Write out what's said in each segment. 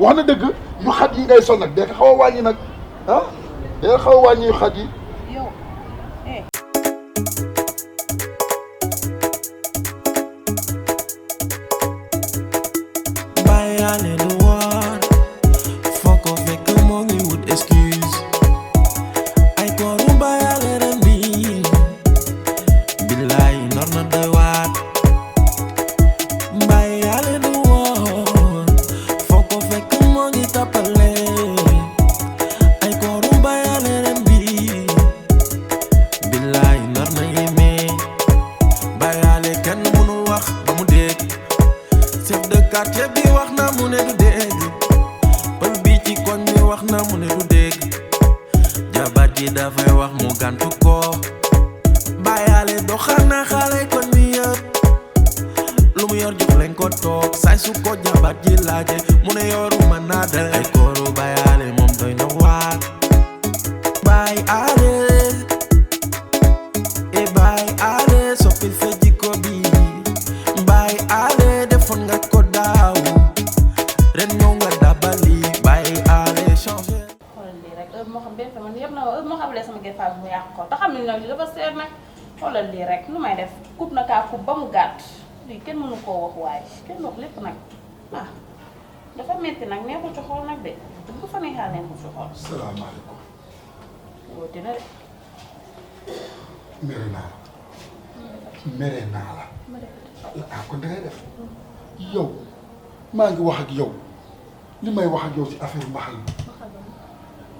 wax na dëgg yu xat yi ngay sol nag dee ko xaw a wàññi nag ah dee xaw a wàññi yu xat yi. yow bàyyaale lu woon foo ko fekk moo ngi wut excuse ay kooru bàyyaale ren bi billaay nor na doy waat bàyyaale lu woon foo ko fekk moo ngi tappale ay kooru bàyyaale ren bi billaay nor na yéeme bàyyaale kenn mënul wax ba mu dégg chef de quartier bi wax na mu ne du dégg pël bi ci koñ bi wax na mu ne du dégg jabat ji dafay wax mu gàntu ko bàyyaale doxal na xale koñ bi yëpp lu mu yor jox leen ko toog saay su ko jabat ji laaje mu ne yoru man naa de ay kooru bàyyaale moom doy na waar bàyyaale e bàyyaale soppil sa jikko bi bàyyaale defoon nga ko daaw ren ñëw nga dabali bàyyaale changé. xoolal lii rek heure moo xam benn man yëpp na heure moo xam lee sama gerte mu yàq ko te xam ne nag li dafa seer nag xoolal lii rek lu may def coupe na kaa coupe ba mu gàtt lii kenn mënu koo wax waaye kenn wax lépp nag ah dafa metti nag neexul ci xool nag de bu fa neexal neexul ci xool. salaamaaleykum. wóote na de. mere naa la. mere naa la. ah kon da ngay def yow maa ngi wax ak yow li may wax ak yow ci affaire mbaxal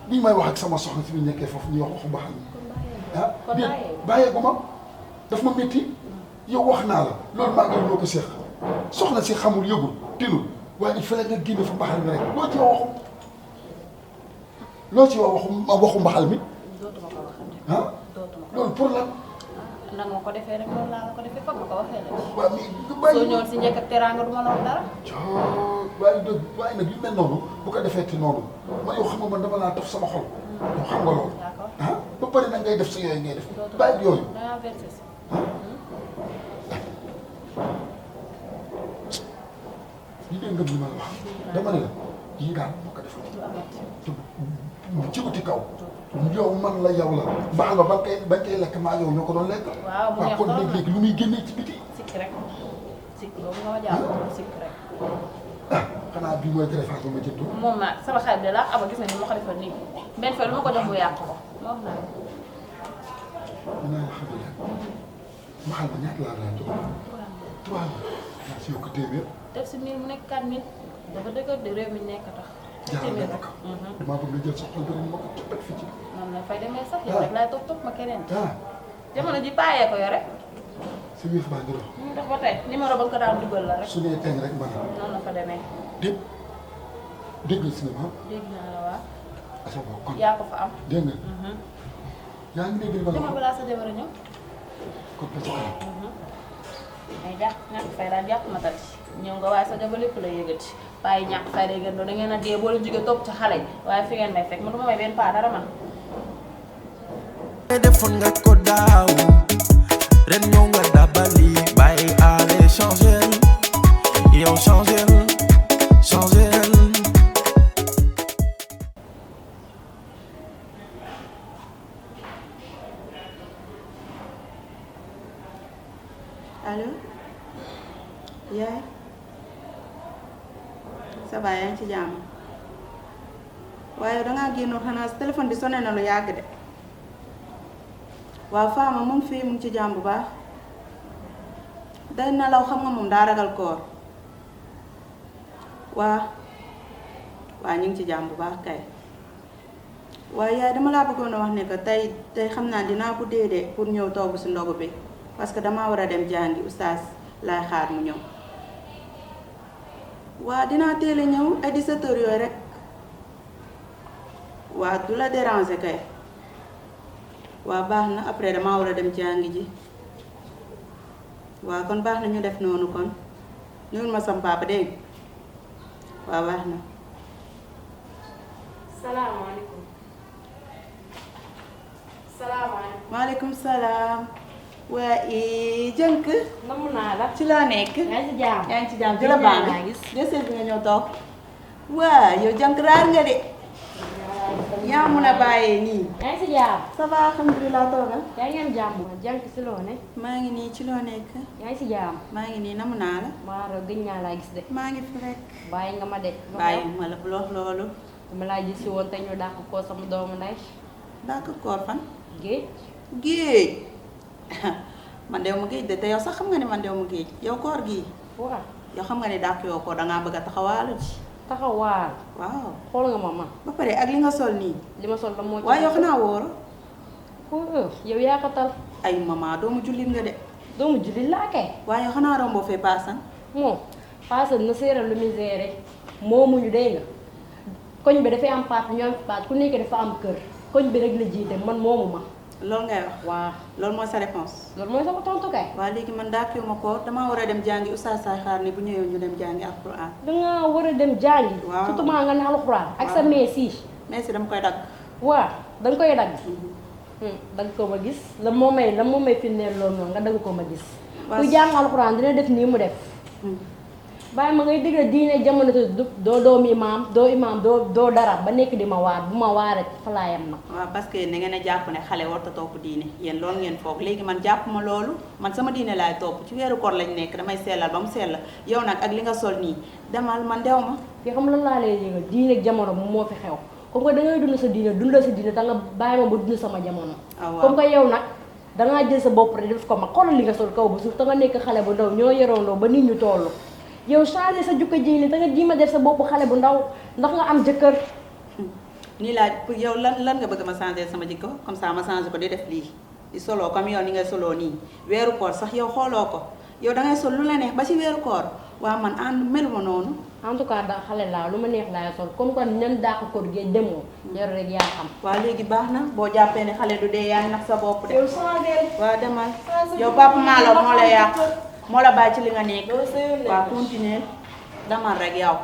mi li may wax ak sama soxna si ñu nekkee foofu ñuy wax waxu mbaxal mi ah déet bàyyeegu ma daf ma métti yow wax naa la loolu maa ngi yow ñoo ko seex soxna si xamul yëgul tinul waaye il fallait nga génne fa mbaxal mi rek loo ci wax waxu mbaxal mi dootuma ko waxati. ah dootuma ko loolu pour lan nag ma ko defee rek loolu laa la ko defee foog ma ko waxee la. waaw mais du bàyyi soo ñëwoon si njëkk ak teraanga du ma la wax dara. waaye nag yu mel noonu bu ko defee te noonu man yow xam nga man dama laa taf sama xol yow xam nga loolu d'accord ah ba pare nag ngay def sa yooyu ngay def bàyyi yooyu dangaa versé si. yi dégg nga li ma la wax dama ne la yii daal boo ko defee du amati. ci wuti kaw yow man la yow la baax nga bañ koy lekk maa yow ñoo ko doon lekk waaw mu neex kon lool léegi lu muy génnee ci biti sikk rek sikk boobu nga ma jàpp sikk rek. ah xanaa bii mooy greffage ba ma jëndoo moom nag sama xarit de la ama gis nga ni ma ko defal nii benn fee lu ma ko jox mu yàq ko ma wax naa dinaa la xam ne ma xam ne ñaata laa laa jox 3 000 naa si yokk téeméer def si 1000 mu nekk 4000 dafa dëgër de réew mi nekk tax. jaarale ma ko damaa bëgg nga jël sa xol bi rek ma ko coppet fii ci noonu la fay demee sax yow rek laay topp ma keneen. ah jamono ji paayee ko yore. si wéef baa ngi dox mu dox ba tey numéro ba nga ko daan dugal la rek. su nee teñ rek man noonu la fa demee. dégg nga cinéma dégg naa la waa. asa boo kon yaa ko fa am. dégg nga yaa ngi dégg li ma la dama wax balaa sa jabar a ñëw. kon ba ci kanam mais jàpp ñàkk fay daal jàpp na tati ñëw nga waaye sa jabar lépp la yëgati bàyyi ñàkk fay day gën doon da ngeen a dee boo leen jógee topp ci xale yi waaye fi ngeen may fekk man du ma may benn paa dara man. defoon nga ko daaw ren ñëw nga dabali bàyyaale changé yow changé changé. allo yaay ça va yaa ngi ci jàmm waaye dangaa génnoon xanaa sa téléphone bi sonné na lu yàgg de waaw Fama mu ngi fii mu ngi ci jàmm bu baax day nelaw xam nga moom daa ragal koor waa ñu ngi ci jàmm bu baax kay waaye yaay dama laa bëggoon a wax ne que tey xam naa dinaa ko déedee pour ñëw togg si ndogu bi parce que damaa war a dem jàngi oustaz laay xaar mu ñëw waa dinaa teel a ñëw ay 17 heures yooyu rek waa du la déranger kay waa baax na après damaa war a dem jàngi ji waa kon baax na ñu def noonu kon ñëwul ma sam papa dégg waa baax na. salaamaaleykum. salaamaaleykum. maaleykum salaam. waa jënk. namm naa la. ci laa nekk. yaa ngi ci jàmm. yaa ngi ci jàmm di la baax jësee bi nga ñëw toog. waa yow jànk raar nga de yaa mun a bàyyee nii yaa ngi si jàmm. ça va alhamdulilah toogal yaa ngi am jàmm. jànk si loo ne. maa ngi nii ci loo nekk yaa ngi si jàmm. maa ngi nii namu naa la maa gëj naa laa gis de. maa ngi fi rek bàyyi nga ma de. bàyyi ma la loolu dama laa gis si woon te ñu dàq ko sama doomu ndey. dàq koor fan géej. géej man dew ma géej de te yow sax xam nga ne man dew ma géej yow koor gii waaw. yow xam nga ne dàq yoo ko dangaa bëgg a taxawaalu ji taxawaal. waaw xool nga ma man. ba pare ak li nga sol nii li ma sol la moo ci. waaye yow xanaa wóoro yow yaa ko tal. ay mama doomu jullit nga de doomu jullit laa kay. waaye yow xanaa romboo fee paasan moom paase na séeral lu misère moomuñu dégg nga koñ bi dafay am paat ñoo am paat ku nekk dafa am kër koñ bi rek la jiite man moomu ma. loolu ngay wax waaw loolu mooy sa réponse loolu mooy sama tontu kay. waaw léegi man dàkkiwu ma ko damaa war a dem jàngi oustaz say xaar ni bu ñëwee ñu dem jàngi alquran danga war a dem jàngi. waaw surtout maa nga ne alxuraan ak sa mees yi. mais si dama koy dagg waaw danga koy dagg. dagg ko ma gis la moo may firndeel loolu noonu nga dagg ko ma gis. waaw ku jàng alxuraan dina def nii mu def. bàyyi ma ngay dégg diine jamono te doo doomu imaam doo dara ba nekk di ma waar bu ma waaree fa laa yem nag. waaw parce que da ngeen a jàpp ne xale warut a topp diine yéen loolu ngeen foog léegi man jàpp ma loolu man sama diine laay topp ci weeru koor lañ nekk damay sellal ba mu sell yow nag ak li nga sol nii demal man dew ma. yoo xam lan laa lay yëgal diine ak jamono moom moo fi xew comme que da ngay dund sa diine dundal sa diine da nga bàyyi ma ba dund sama jamono. comme que yow nag dangaa jël sa bopp rek def ko mag xoolal li nga sol kaw ba suuf te nga nekk xale bu ndaw ñoo yoroondoo ba nit ñu toll. yow changé sa jukka ji ni da nga jiima def sa bopp xale bu ndaw ndax nga am jëkkër. nii laa yow lan nga bëgg ma changé sama jikko comme ça ma changé ko di def lii di soloo comme yow ni ngay soloo nii weeru koor sax yow xooloo ko yow da ngay sol lu la neex ba ci weeru koor waaw man ànd meluma noonu. en tout cas daal xale laa lu ma neex laay sol comme que ñan dàq koor gi demoo. jarul rek yaa xam. waaw léegi baax na boo jàppee ne xale du dee yaa ngi nax sa bopp de. yow changé. waaw demal yow Papa Malo moo la yàq moo la bàyyi ci li nga nekk. waaw continuer demal rek yow.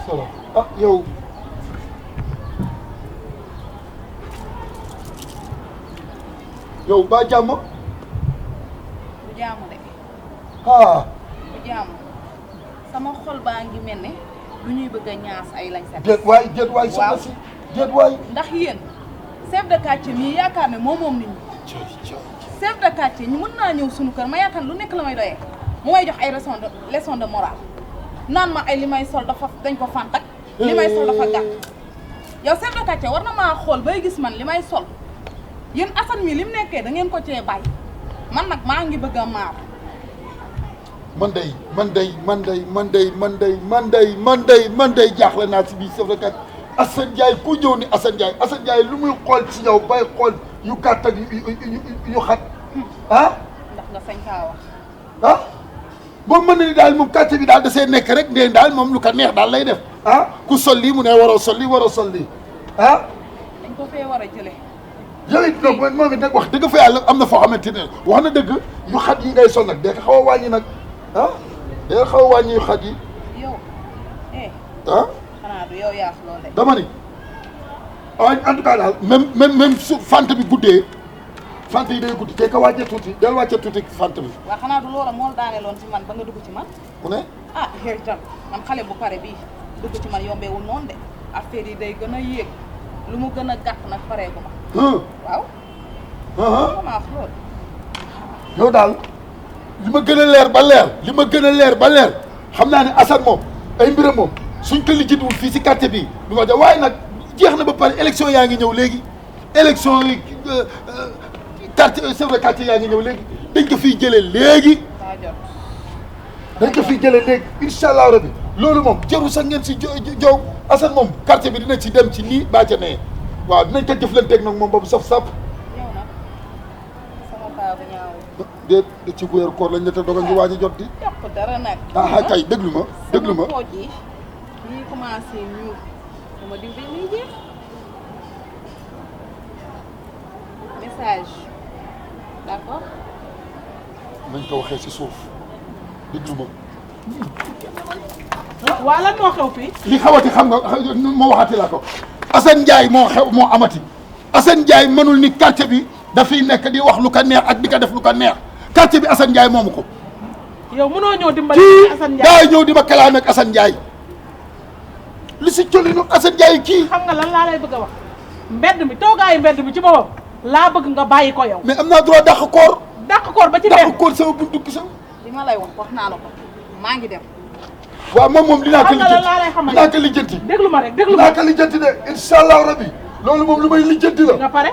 salaam ah yow ba jàmm du jàmm de ah du jàmm sama xol baa ngi mel ne lu ñuy bëgg a ñaas ay lañ set. déet waay soxna si déet waay ndax yéen chef de quartier mii yaakaar ne moom nit ñi chef de quartier ñu mën naa ñëw suñu kër ma yaakaar lu nekk la may doyee mu may jox ay leçon de morale naan ma ay li may sol dafa dañ ko fantak li may sol dafa gàtt yow chef de quartier war na maa xool bay gis man li may sol yéen Assane mi li mu nekkee da ngeen ko cee bàyyi man nag maa ngi bëgg a maar. man day jaaxle naa si biir chef de quartier Assane Ndiaye ku ñëw ni Assane Ndiaye lu muy xool ci yow bay xool yu gàtt ak yu xat ah. ndax nga sañ kaa wax. ah moom mën na ni daal moom quartier bi daal da see nekk rek ndeen daal moom lu ko neex daal lay def ah ku sol lii mu ne waroo sol lii ah. dañ ko fee war a jëlee. yow it nag moom it nag wax dëgg fa yàlla am na foo xamante ne wax na dëgg yu xat yi ngay sol nag day xaw a wàññi nag ah day xaw a wàññi yu xat yi. yow ah. xanaa du yow yaaf loolu de. dama ni en tout cas daal même su fant bi guddee fant yi day guddi te ka wàccee tuuti del wàccee tuuti fant bi. waaw xanaa du loola moo daaneeloon ci man ba nga dugg ci man. mu ne. ah yow itam man xale bu pare bii dugg ci man yombeewul noonu de affaire yi day gën a yéeg lu mu gën a gàtt nag pareegu ma. waaw. maa wax loolu. yow daal li ma gën a leer ba leer xam naa ne Assane moom ay mbiram moom suñ ko lijjitiwul fii si quartier bi du ma jox waaye nag jeex na ba pare élection yaa ngi ñëw léegi élection yi quartier chef de quartier yaa ngi ñëw léegi dañ ko fiy jëlee léegi dañ ko fiy jëlee léegi incha allah rabi loolu moom jarul sax ngeen si jow Assane moom quartier bi dina ci dem ci nii baa ca nee waaw dinañ ko jëflanteeg nag moom ba mu saf-saf yow nag sama paa bu ñaaw déet ci weeru koor lañ la te dogal ñu waaj a jot di yokk dara nag kay déglu ma sama pooj yi ñuy commencé ñuul sama diw bi muy jeex message d'accord nañ ko waxee si suuf déglu ma waa lan moo xew fii. li xawati xam nga moo waxati la ko Assane Ndiaye moo xew moo amati Assane Ndiaye mënul ni quartier bi dafay nekk di wax lu ko neex ak di ko def lu ko neex quartier bi Assane Ndiaye moomu ko. yow mënoo ñëw dimbali Assane Ndiaye kii ñëw di ma kalaame ak Assane Ndiaye li si colinu Assane Ndiaye kii. xam nga lan laa lay bëgg a wax mbedd mi toogaayu mbedd mi ci boppam laa bëgg nga bàyyi ko yow. mais am naa droit dàq koor. dàq koor ba ci mbedd dàq koor sama buntu gi sama. li ma lay wax naa la ko maa ngi dem. waaw moom dinaa ko lijjanti laa lay xamal dinaa ko lijjanti. déglu ma rek déglu ma dinaa ko lijjanti de incha allah rabi loolu moom lu may lijjanti la. nga pare.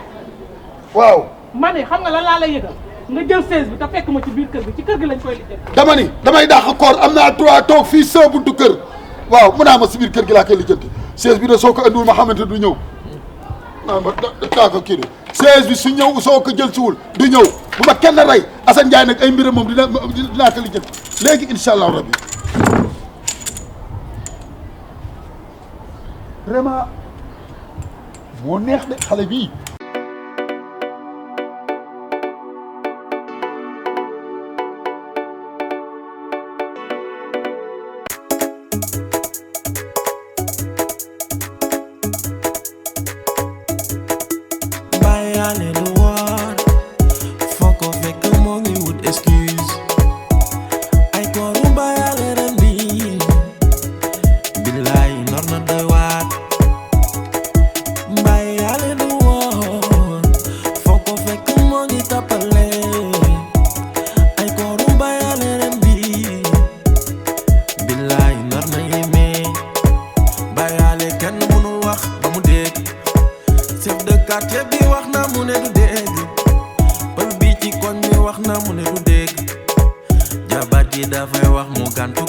waaw. ma ne xam nga lan laa lay yëgal nga jël 16 bi te fekk ma ci biir kër gi ci kër gi lañ koy lijjanti. dama ni damay dàq koor am naa droit toog fii sa buntu kër waaw mun naa ma si biir kër gi laa koy lijjanti 16 bi de soo ko andiwul ma xamante du ñëw naa ma daa ko kii de 16 bi su ñëw soo ko jël siwul du ñëw bu ma kenn rey Assane Ndiaye nag ay mbiram moom dinaa ko lijjanti léegi incha allah rabi. vraiment moo neex de xale bii. bàyyaale lu war foo ko fekk moo ngi wut excuse ay kooru bàyyaale ren bi billaay nor na doy waat bàyyaale lu war foo ko fekk moo ngi tappale ay kooru bàyyaale ren bi billaay nor na yéeme bàyyaale kenn mënul wax ba mu dégg chef de quartier bi wax na mu ne du dégg pël bi ci koñ bi wax na mu ne du dégg jabar ji dafay wax mu gàntu